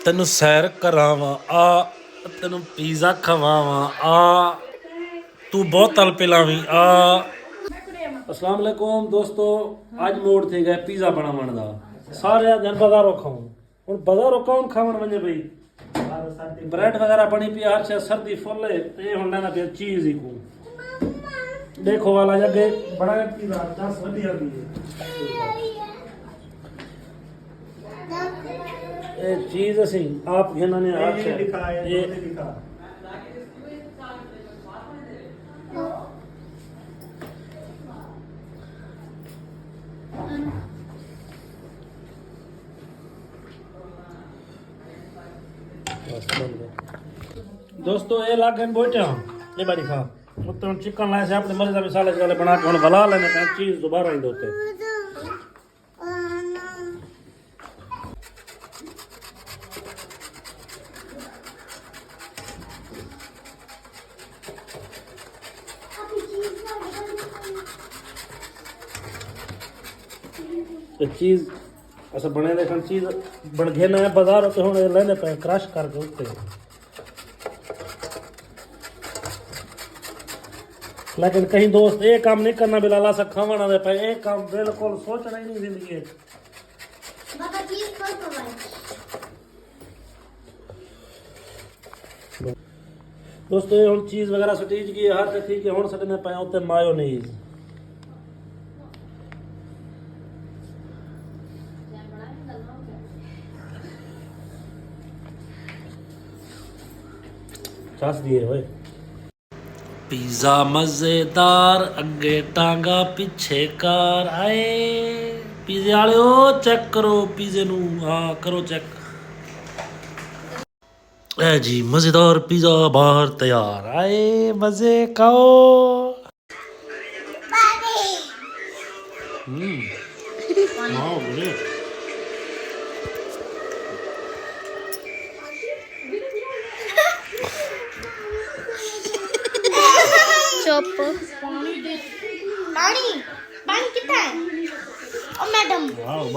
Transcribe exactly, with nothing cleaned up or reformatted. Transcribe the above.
تینوں سیر کراواں آ، تینوں پیزا کھواواں آ، توں بوتل پلاویں آ۔ السلام علیکم دوستو، اڄ موڈ تھی ڳئے پیزا بݨاوݨ دا۔ سارے آہدن بازاروں کھاؤں، ہݨ بازاروں کون کھاوݨ ونڄے بھئی؟ بریڈ وغیرہ بݨی پئی، ہر شے سردی فل ہے، تے ہݨ لینا پیا چیز ہی کو۔ ݙیکھو والا جی اڳے بݨایا پیزا، دس ودی آندی ہے۔ اے چیز اسی آپ گھننے آ، اچھا، لکھا ہے، اے لکھا۔ دوستو، اے لڳ ڳئن بوٹیاں، اے باری کھا۔ اتوں چکن لائے سے اپݨے مرضی دا، مصالحے شصالحے بݨا کے ہݨ ولا لینے پئے، چیز دوبارہ ایندے اتے۔ تے چیز اساں بݨیندے کھن، چیز بݨ گھن آئے بازار اتے، ہݨ اے لیندے پئے کرش کر کے اتے۔ لیکن کہیں دوست اے کم نہیں کرنا، بلال اساں کھاوݨ آندے پئے، اے کم بالکل سوچݨا ہی نہیں زندگی وچ۔ بابا چیز کھول پروائے۔ دوستو، اے ہݨ چیز وغیرہ سٹیج ڳئی ہے، ہر شے ٹھیک ہے۔ ہݨ سٹیندے پئے اتے مایونیز۔ چس دی ہے اوئے۔ پیزا مزیدار، اڳے ٹانگا پچھے کار آئے۔ پیزے آلیو، چیک کرو پیزے نوں، ہاں کرو چیک۔ اے جی مزیدار پیزا باہر تیار آئے، مزے کھاؤ۔ ہوں۔ واہ، بڑے۔ چپ۔ پاݨی، پاݨی کتھاں ہے؟ او میڈم۔ واہ۔